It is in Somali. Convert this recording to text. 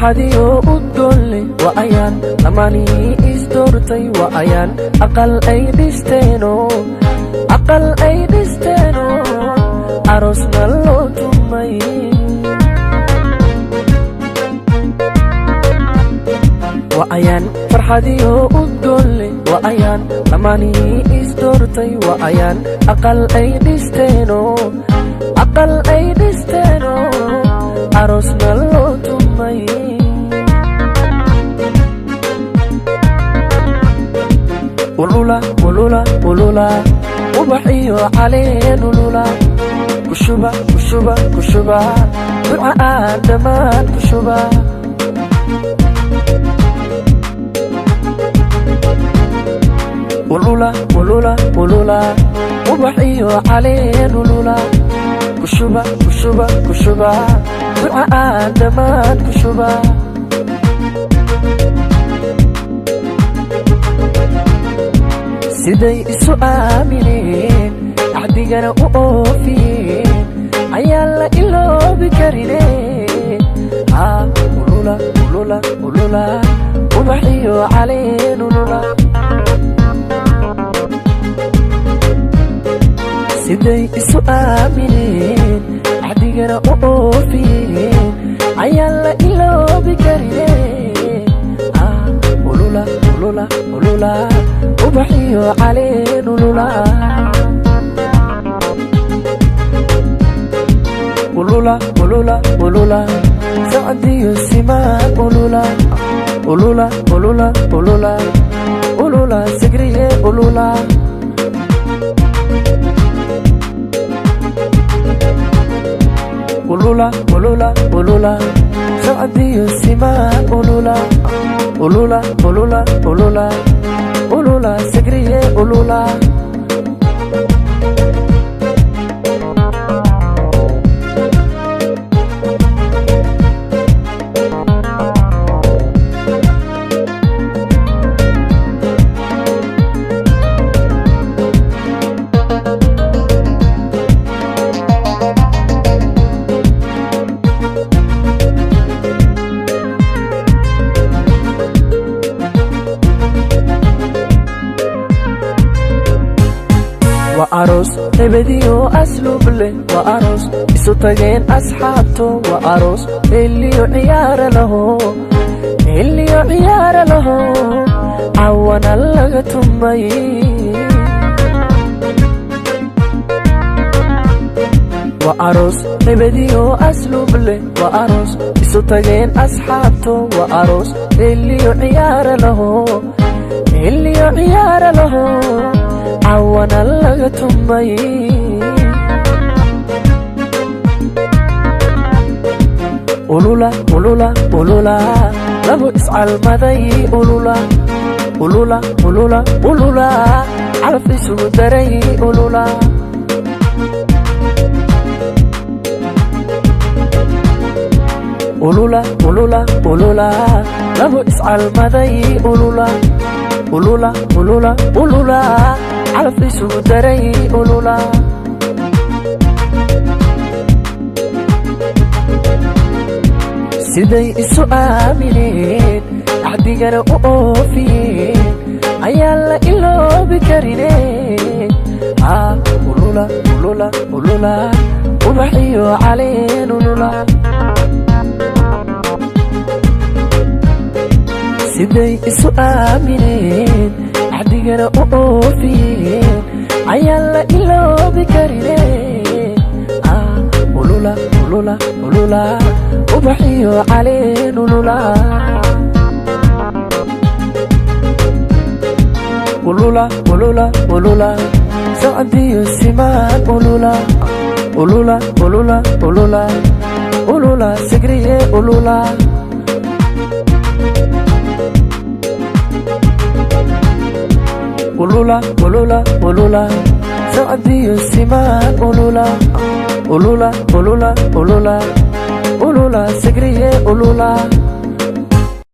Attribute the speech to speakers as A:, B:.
A: Farxadiyo udgoonle waa ayaan lamaanii isdoortay, waa ayaan aqal ay dhisteeno, aqal ay dhisteeno, aroosna loo tumay. Waa ayaan farxadiyo udgoonle, waa ayaan lamaanii isdoortay, waa ayaan aqal ay dhisteeno, aqal ay dhisteeno, aroosna loo tumay. Ulula ulula ulula, ubax iyo caleen ulula, kushuba kushuba kushuba, duca aan dhammaan kushuba. Ulula ulula ulula, ubax iyo caleen ulula, kushuba kushuba kushuba, duca aan dhammaan kushuba. Siday isu aamineen, axdigana u oofiyeen, ayaan la iloobi karine. Ulula ulula ulula, ubax iyo caleen ulula. Siday isu aamineen, axdigana u oofiyeen, ayaan la iloobi karine. Ulula ulula ulula, ubax iyo caleen ulula. Ulula ulula ulula, sacdiyo simaan ulula. Ulula ulula ulula, ulula sigriye ulula. Ulula ulula ulula, sacdiyo simaan ulula. Ulula ulula ulula, ulula sigriye ulula. Waa aroos hebediyo asluub leh, waa aroos isu tageen asxaabto, waa aroos heliyo ciyaara laho, heliyo ciyaara laho, cawana laga tumay. Waa aroos hebediyo asluub leh, waa aroos isu tageen asxaabto, waa aroos heliyo ciyaara laho, heliyo ciyaara laho, cawana laga tumay. Ulula ulula ulula, labo iscalmaday ulula. Ulula ulula ulula, calaf isugu daray ulula. Ulula ulula ulula, labo iscalmaday ulula. Ulula ulula ulula, calaf isugu daray ulula. Siday isu aamineen, axdigana u oofiyeen, ayaan la iloobi karine. Ulula ulula ulula, ubax iyo caleen ulula. Siday isu aamineen, axdigana u oofiyeen, ayaan la iloobi karine. Ulula ulula ulula, ubax iyo caleen ulula. Ulula ulula ulula, sacdiyo simaan ulula. Ulula ulula ulula, ulula sigriye ulula. Ulula ulula ulula, sacdiyo simaan ulula. Ulula ulula ulula, ulula sigriye ulula.